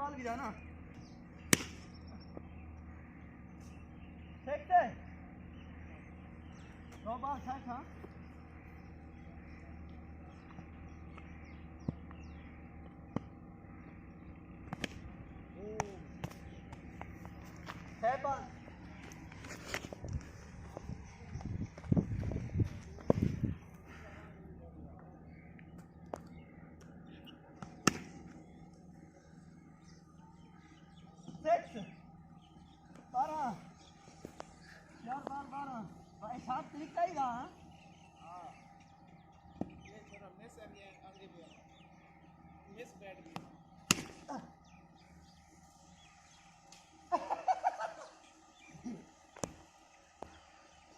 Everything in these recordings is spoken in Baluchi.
بال بھی جانا۔ ٹھیک ہے۔ دو بال سائیڈ، ہاں۔ چھ بال۔ سکس۔ بارہ۔ چار بال بارہ۔ بھائی صاحب، طریقہ ہی رہا، ہاں؟ ہاں۔ یہ تھوڑا مس ہے، یہ آگے بھی ہے۔ مس بیٹھ گیا۔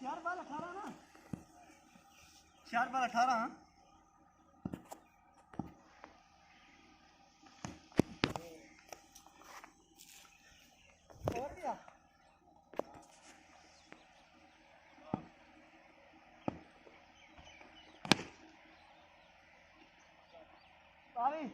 چار بال اٹھارہ نا؟ چار بال اٹھارہ، ہاں؟ اور کیا؟ تالی۔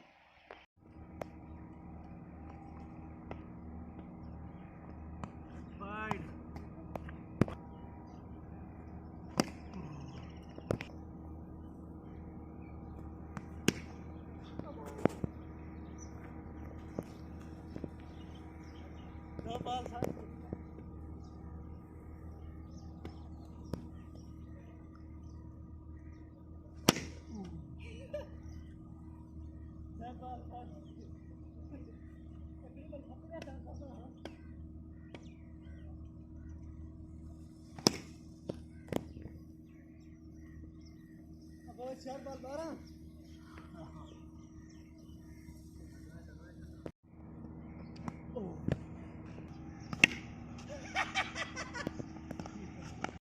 چار بال بارہ۔